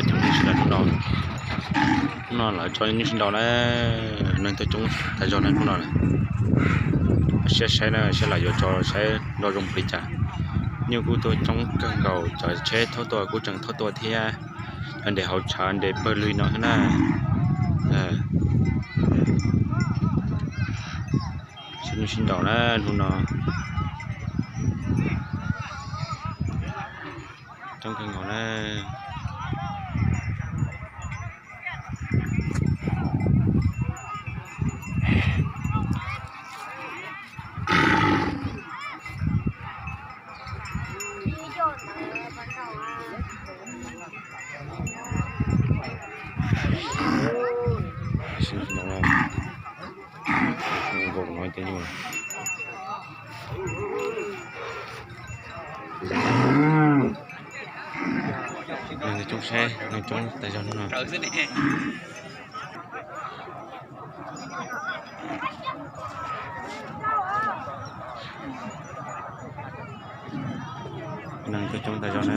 Cov neeg sawv daws hnub no, hnub no lawv tso nyuj sib ntaus na, neeg tuaj coob tas zog na hnub no. Siab saib na, saib lawv yuav tso saib nrov zoo npaum li cas. Nyuj kuj tuaj coob kawg nkaus, cov tsheb thauj tuaj kuj tseem thauj tuaj thiab. Cov nres hauv tshav nres pawg lug no xwb na. Sib nyuj sib ntaus na hnub no. Coob kawg nkaus na. Neeg coob saib, neeg coob tas zog hnub no. Neeg tuaj coob tas zog na.